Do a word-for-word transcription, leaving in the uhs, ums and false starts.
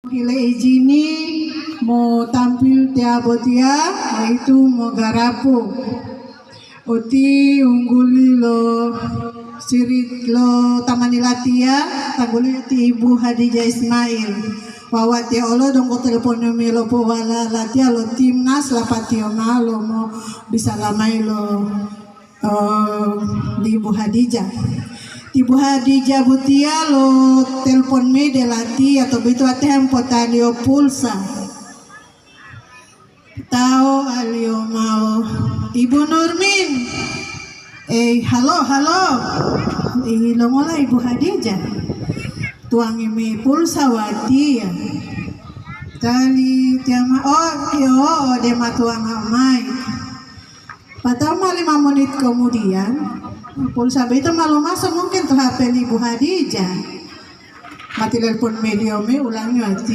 Hile ijini mo tampil tiya botiya, yaitu mogarapu oti ungguli lo sirit lo tamani latiya, tangguli ti Ibu Hadijah Ismail. Wawu watiya olo donggo telepon mayi lo powala latiya lo timnas lapatiyo malo mo bisala mayi lo, eh, di Ibu Hadijah. Ti Ibu Hadijah botiya lo telepon mayi de latiya to bito watiya hempotaliyo pulsa. Tao'aliyo mao, "Ibu Nurmin." "Eh, halo, halo." "Eh, longola Ibu Hadijah?" "Tuwangi mayi pulsa watiya." Tali tiama, "Oh, iyo, ode ma tuwanga mayi." Patama lima menit kemudian, pulsa boyito ma lomaso mungkin to H P li Ibu Hadijah. Ma tilepon mayi liyo mayi ulangi watiya.